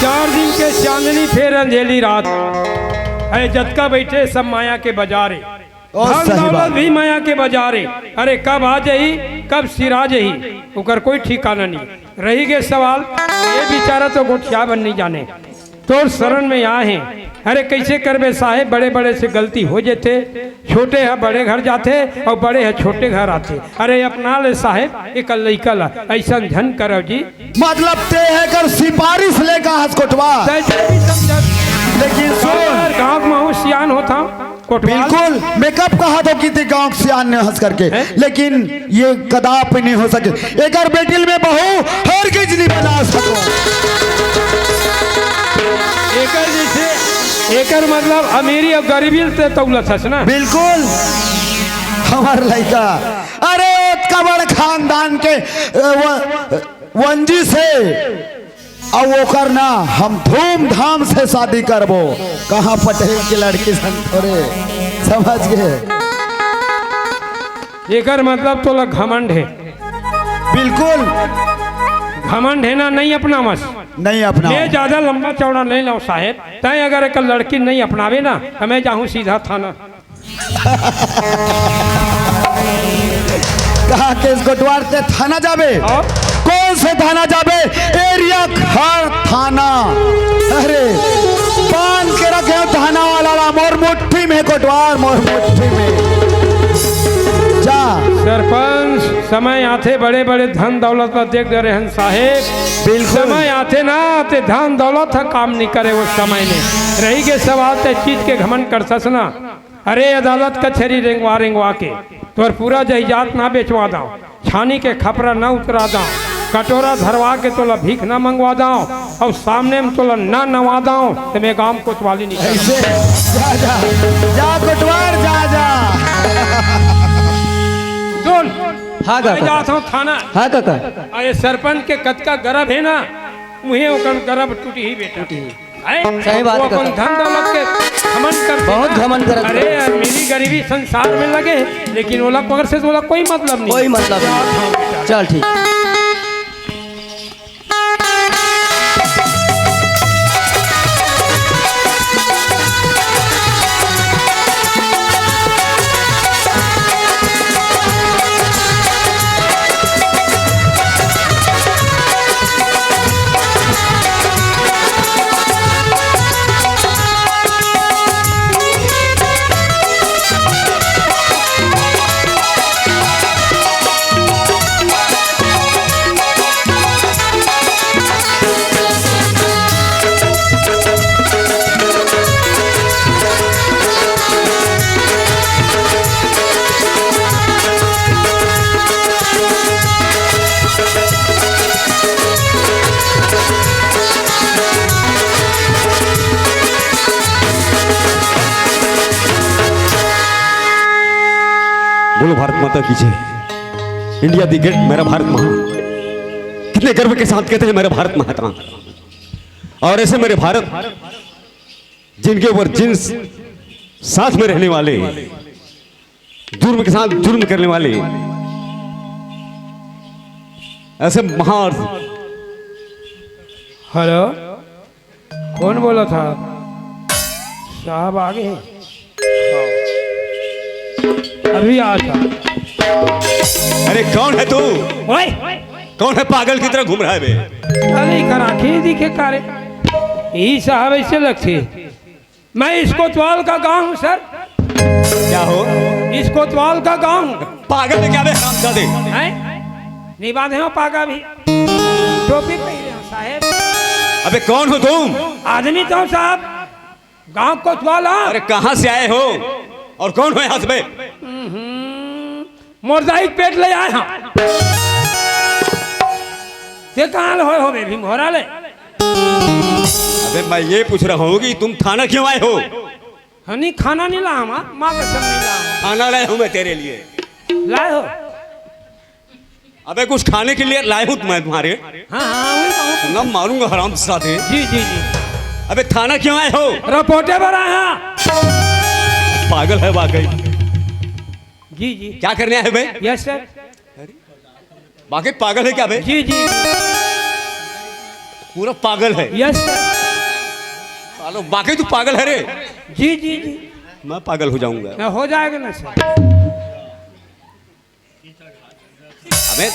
चार दिन के चांदनी फेर अंधेली रात। अरे जतका बइठे सब माया के बजार हे। ओ, धन सही दौलत बात। भी माया के बजार हे। अरे कब आ जाही, कब सिरा जही, ओकर कोई ठिकाना नहीं। रहि गे सवाल, ये बिचारा तो गोठिया बन नहीं जाने, तोर शरण में आए हैं। अरे, कैसे करबे साहेब, बड़े बड़े से गलती हो जेथे, छोटे ह बड़े घर जाथे अउ बड़े ह छोटे घर आथे। अरे, अपना ले साहेब, एक लइका ला अइसन झन करव जी। मतलब, ते ह एकर सिफारिश ले का हस कोटवा? तै जे भी समझ। लेकिन सुन। अरे, गाँव में हूँ, सियान होत हूँ। कोटवाल। बिल्कुल, मैं कब कहा था कि ते गांव के सियान ने हंस करके, हैं? लेकिन ये कदापि नहीं हो सके। एकर बेटिल में बहू हरगिज नहीं बना सको। एकर जैसे, एकर मतलब अमीरी और गरीबी ते तौलत हस ना। बिल्कुल, हमार लइका, अरे, ओतका बड़ खानदान के, अ, व-, वंजी से अउ ओकर ना हम धूमधाम से शादी करबो। कहाँ पटेल के लड़की सन थोरे, समझ गे? एकर मतलब तोला घमंड हे। बिल्कुल। घमंड हे ना, नहीं अपनावस। नहीं अपनावस। मैं ज्यादा लंबा चौड़ा नहीं लंव साहेब, तैं अगर एक लड़की नहीं अपनावे ना, तो मैं जाहूँ सीधा थाना। कहा केस कोटवार ते थाना जाबे? हाँ। कौन से थाना जाबे? एरिया खार थाना। अरे, बांध के रखे हो थाना वाला ला, मोर मुट्ठी में कोटवार, मोर मुट्ठी में। जा। सरपंच, समय आथे, बड़े-बड़े धन दौलत ला देख डरे हन साहेब। बिल्कुल। समय आथे ना, ते धन दौलत ह काम नहीं करे वो समय में। रहि गे सवाल ते चीज के घमंड करथस ना। अरे अदालत कचहरी रेंगवा रेंगवा के तोर पूरा जायदाद ना बेचवा दांव, छानी के खपरा ना उतरा दांव, कटोरा धरवा के तोला भीख ना मंगवा दांव, अउ सामने में तोला ना नवा दांव, त मैं गांव कोतवाली नहीं करंव। ऐसे जा, जा, जा कोटवार, जा, जा। सुन, हाँ मैं काका। जात हूँ थाना। हाँ काका। अरे सरपंच के कतका गरब हे ना, उहें ओकर गरब टूटी ही बेटा। हैं? सही बात वो है अपन काका। धन दौलत के घमंड करथे बहुत ना। घमंड करत अरे है। यार, मेरी गरीबी संसार में लगे, लेकिन ओला पकड़ से ओला कोई मतलब नहीं। कोई मतलब नहीं। चल ठीक। बोलो भारत माता की जय। इंडिया दी गेट, मेरा भारत महान। कितने गर्व के साथ कहते हैं, मेरा भारत महान। और ऐसे मेरे भारत, जिनके ऊपर जिन साथ में रहने वाले, जुर्म के साथ जुर्म करने वाले, ऐसे महान। हेलो, कौन बोला था? साहब आ गए। अभी आ था। अरे कौन है तू? ओए! कौन है पागल की तरह घूम रहा है बे? अरे करा के दिखे कारे। यही साहब ऐसे लगते। मैं इस कोतवाल का गांव हूँ सर। क्या हो? इस कोतवाल का गांव हूँ। पागल है क्या बे हरामजादे? हैं? नहीं बांधे हो पागा भी। टोपी पहने हो साहेब। अबे कौन हो तुम? आदमी तो साहब गांव कोतवाल। हाँ। अरे कहाँ से आए हो और कौन हो यहाँ से बे? हम्म, मोरदाई के पेट ले आए हैं। ते कहाँ ले होए हो बे भीम घोड़ा ले? अबे मैं ये पूछ रहा हूँ कि तुम थाना क्यों आए हो? हनी खाना नहीं ला हम, हाँ? माँ कसम नहीं ला हम। खाना लाया हूँ मैं तेरे लिए। लाए हो? अबे कुछ खाने के लिए लाए हूँ मैं तुम्हारे। हाँ, हाँ, वही तो। ना मारूंगा हरामजादे। जी, जी, जी। अबे थाना क्यों आए हो? रिपोर्टे पर आया। पागल है वाकई। जी, जी। क्या करने आए हो बे? Yes sir. वाकई पागल है क्या बे? जी, जी। पूरा पागल है। Yes sir. सालो, वाकई तू पागल है रे। जी, जी, जी। मैं पागल हो जाऊंगा। ना, हो जाएगा ना सर। अबे,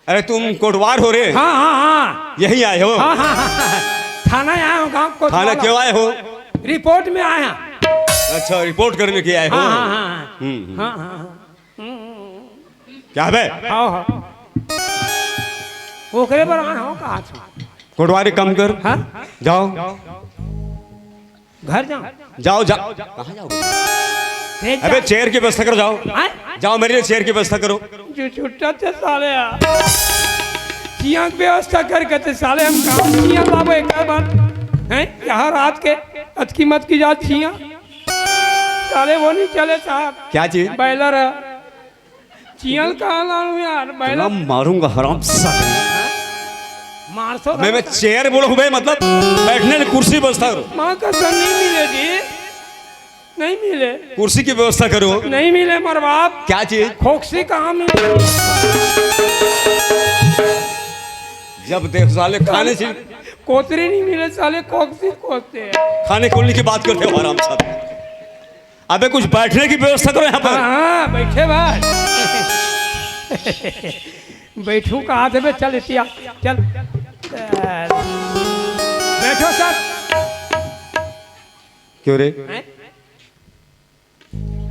अरे तुम कोटवार हो रे? हाँ, हाँ, हाँ। यहीं आए हो? हाँ, हाँ, हाँ, हाँ। थाना आया हूँ, गाँव कोटवार। थाना क्यों आए हो? रिपोर्ट में आया। अच्छा, रिपोर्ट करने के आए हो? हाँ, हाँ, हाँ, हाँ। हम्म, हम्म। हाँ, हाँ, हाँ। हम्म, हम्म, हम्म। क्या बे? हाँ, हाँ। ओकरे बर आए हो, कहा था। कोटवार, एक काम कर। हाँ? जाओ। घर जाओ। जाओ, जाओ। कहाँ जाओगे? अबे, जाओ। चेयर की व्यवस्था करो, जाओ। हाँ? जाओ, मेरे लिए चेयर की व्यवस्था करो। जो छुट्टा थे साले यार। चियाँ की व्यवस्था करके थे साले, हम कहाँ चियाँ लाबो एक बार? हैं? यहाँ रात के अतकी मत की जात चियाँ। साले वो नहीं चले साहब। क्या चीज? बैलर है। चियाँ कहाँ लाऊं यार? बैलर। इतना मारूंगा हराम साले। मार सो मैं, मैं चेयर बोलूं बे, मतलब बैठने की कुर्सी व्यवस्था करो। माँ कसम नहीं मिले जी। नहीं मिले। कुर्सी की व्यवस्था करो। नहीं मिले मोर बाप। क्या चीज? खोकसी कहाँ मिले? जब देख साले खाने से कोतरी नहीं मिले साले, खोकसी खोजते हैं। खाने खोलने की बात करते हो हराम साले। अबे कुछ बैठने की व्यवस्था करो यहाँ पर। हाँ, हाँ, बैठे भाई। बैठू कहा थे बे, चल इतिया, चल। बैठो सर। क्यों रे? हैं?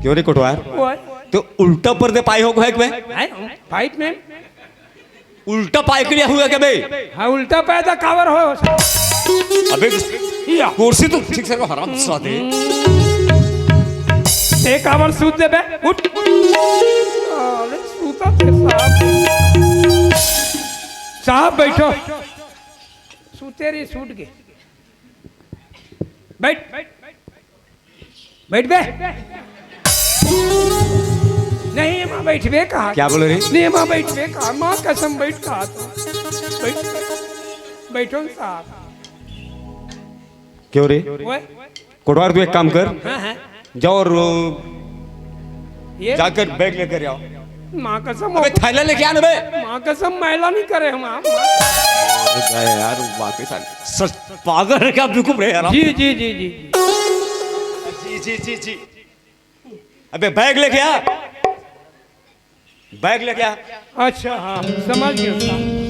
क्यों रे कोटवार? ओए। तो उल्टा पर्दे पाए हो को है बे? हैं? पाइप में? उल्टा पाए के लिए हुआ क्या बे? हाँ, उल्टा पाए तो कावर हो। अबे या। कुर्सी तो ठीक से रखो, हराम सादे। एक कावर सूत दे बे, उठ। साले सूता थे साहब। साहब बैठो। सूते रही सूट के। बैठ। बैठ बे। नहीं, माँ बैठ बे कहा। क्या बोले रे? नहीं, माँ बैठ बे कहा। माँ कसम बैठ कहा तो। बैठ। बैठो न साहब। क्यों रे? ओए। कोटवार, तू एक काम कर। हाँ, हाँ। जाओ और ये? जाकर बैग लेकर आओ। माँ कसम अबे वो थैला लेके आना बे। माँ कसम मैला नहीं करे हम आप। अरे यार, वाकई साले सच पागल है क्या बेवकूफ रे यार? जी, जी, जी, जी। जी, जी, जी, जी। अबे बैग लेके आ। बैग लेके आ। अच्छा, हाँ, समझ गया साहब।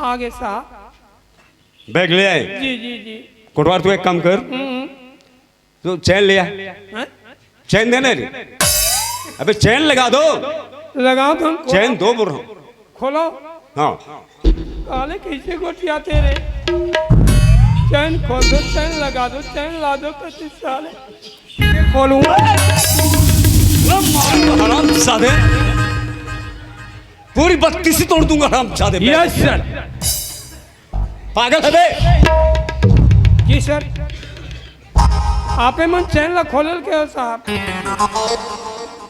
आगे साहब। बैग ले आए। जी, जी, जी। कोटवार, तू एक काम कर। हम्म। तो चैन ले आ। हैं? चैन देना रे। अबे चैन लगा दो। लगाओ तो हम चैन दो बोल रहा हूँ। खोलो। हाँ। काले कैसे गोटियाते रे? चैन खोल दो, चैन लगा दो, चैन ला दो, पच्चीस साले। ये खोलूंगा। हराम सादे। पूरी बत्तीस ही तोड़ दूंगा हराम सादे। Yes sir. पागल है बे? जी सर। आपे मन चैन ला खोलल के हो साहब?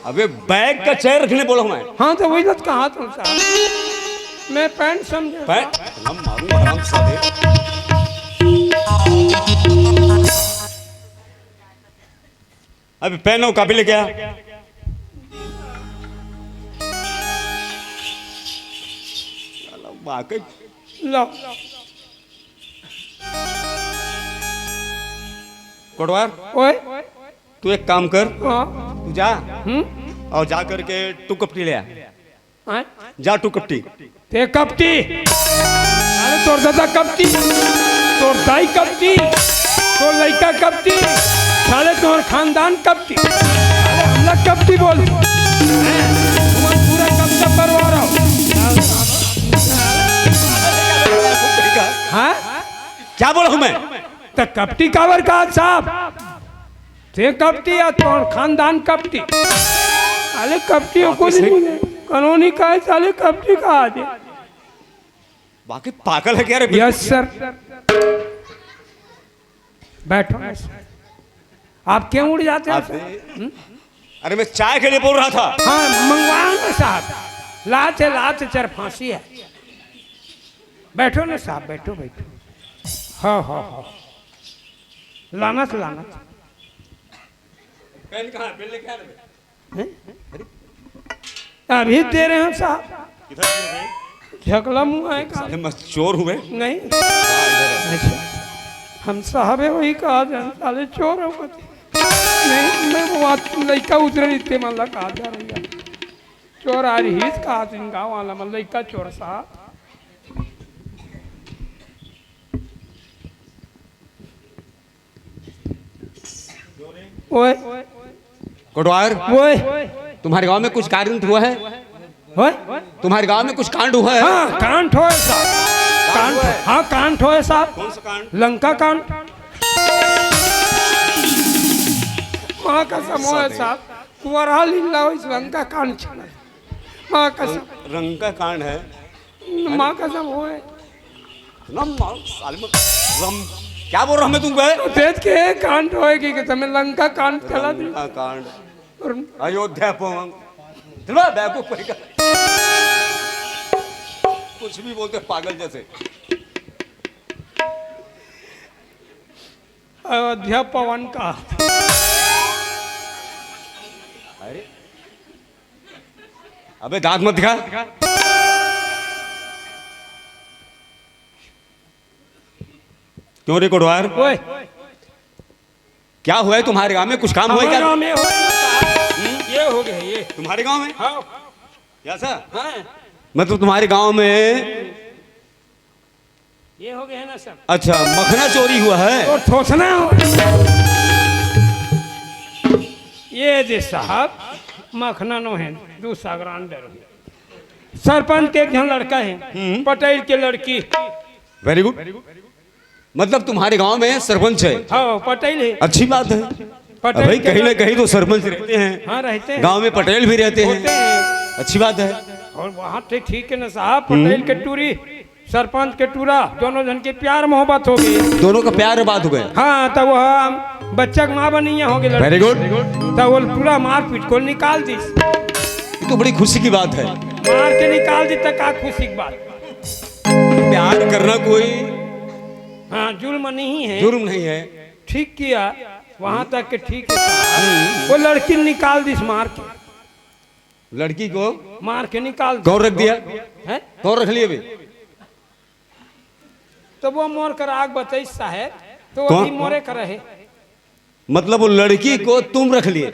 अबे बैग का चैन रखने बोला हूँ मैं। हाँ तो वही तो कहा तुम साहब। मैं पैंट समझे पैंट? ना मारूं हराम साले। अबे पेन और कॉपी लेके आ। साला वाकई। लो। कोटवार, ओए। तू एक काम कर, हाँ। तू जा हम्म। और जा करके टू कपटी ले आ। हाँ? जा टू कपटी। ते कपटी। अरे तोर दादा कपटी, तोर दाई कपटी, तोर लइका कपटी, साले तोर खानदान कपटी। अरे हमला कपटी बोल। हैं? तुम पूरा कब्जा करवा रहा हो। हाँ? क्या बोला हूँ मैं? तो कपटी काबर कहा साहब? ते कपटी या तोर खानदान कपटी। अरे कपटी को वापस नहीं नहीं। बोले। कानूनी कहा है, साले कपटी कहा दे। बाकी पागल है क्या रे? Yes sir. बैठो ना सर। आप क्यों उड़ जाते हो आप सर? हम्म? अरे मैं चाय के लिए बोल रहा था। हाँ, मंगवाओ ना साहब। लात है, लात है, चार फांसी है। बैठो ना साहब, बैठो, बैठो। हाँ, हाँ, हाँ। लाना तो लाना। पेन कहाँ है? पेन लेके आ रहे हैं। हैं? अभी दे रहे हैं साहब। किधर दे रहे हैं? झकला मुंह है का? साले मैं चोर हूँ मैं। नहीं। हाँ, इधर है। अच्छा। हम साहब हे वही कहा जान, साले चोर हो कथे। नहीं, मैं वो बात लइका उतरे रहिते मन ला कहा जा रही है। चोर आ रही है, कहा दिन गाँव वाला मन लइका चोर साहब। ओए। कोटवार, ओए। तुम्हारे गांव में कुछ कांड हुआ है? ओए। तुम्हारे गांव में कुछ कांड हुआ है? हाँ, कांड हुआ है साहब। कांड, हाँ, कांड हुआ है साहब। कौन सा कांड? लंका कांड। माँ कसम हुआ है साहब। कुंवरा लीला हो इस लंका कांड चला है। माँ कसम। रंग का कांड है। माँ कसम हुआ है। ना माँ, साले में रम-, क्या बोल रहा हूँ मैं तुमको, है? तो देख के कांड होएगी कि तुम्हें लंका कांड चला दी। लंका कांड। और अयोध्या पवन। चलो, बैकू कोई का। कुछ भी बोलते पागल जैसे। अयोध्या पवन का। अरे, अबे दांत मत दिखा। क्यों रे कोटवार? ओए। क्या हुआ है तुम्हारे गांव में? कुछ काम हुआ है हमारे क्या? गांव में हो, ये हो गए, ये। तुम्हारे गांव में? हाँ। क्या सर? हाँ। मतलब तुम्हारे गांव में ये हो गए हैं ना सब। अच्छा, मखना चोरी हुआ है? तो ठोसना हो। ये जे साहब, मखना नो है, दू सौ ग्राम दे रहे। सरपंच के एक झन लड़का है, हम्म। पटेल के लड़की। Very good। मतलब तुम्हारे गांव में सरपंच है? हाँ, पटेल है। अच्छी बात है। पटेल भाई, के कहीं ना लड़की। कहीं तो सरपंच रहते हैं। हाँ, रहते हैं। गांव में पटेल भी रहते हैं। होते हैं। अच्छी बात है। और वहाँ तो ठीक है ना साहब, हम्म। पटेल के टूरी, सरपंच के टूरा, दोनों जन के प्यार मोहब्बत हो गई। दोनों का प्यार बात हो गया। हाँ, तो वह बच्चा के माँ बनिया हो गई लड़की। Very good। तो वो टूरा मारपीट को निकाल दी। ये तो बड़ी खुशी की बात है। मार के निकाल दी तो का खुशी की बात? प्यार करना कोई हाँ, जुल्म नहीं है। जुर्म नहीं है। ठीक किया, वहाँ तक के ठीक है। वो लड़की निकाल दिस मार के। लड़की को मार के निकाल दिस। कौन रख दिया? हैं? कौन रख लिया अभी? तो वो मोर कर आग बतई साहेब, तो कौन? अभी मोरे कर है। मतलब वो लड़की को तुम रख लिए?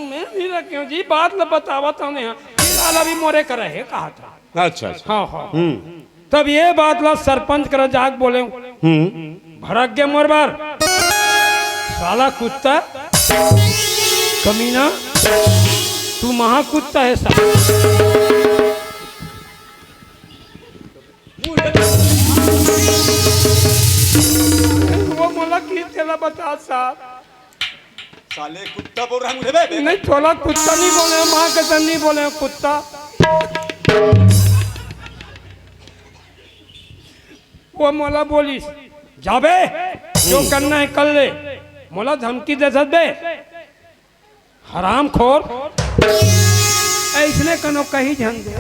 मैं नहीं रखे हूँ जी, बात न बतावा तो नहीं। फिलहाल अभी मोरे कर है, कहा था। अच्छा, अच्छा। हाँ, हाँ। हम्म। तब ये बात ला सरपंच कर जाग बोले, हम्म। भड़क गए मोर बार। साला कुत्ता, कमीना, तू महा कुत्ता है साला। वो मोला की तेला बता साहब। साले कुत्ता बोल रहा है मुझे बे, बे। नहीं, तोला कुत्ता नहीं बोले, माँ कसम नहीं बोले, कुत्ता। वो मोला बोलिस, जाबे, जो हम्म। करना है कर ले। मोला धमकी दे सकबे। हरामखोर, ऐसने कनो कही झन दे।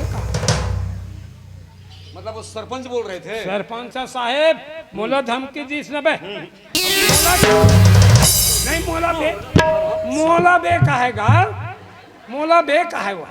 मतलब वो सरपंच बोल रहे थे? सरपंच साहेब, मोला धमकी दीस न बे। मोला, नहीं, मोला बे, मोला बे कहेगा, मोला बे कहे वो।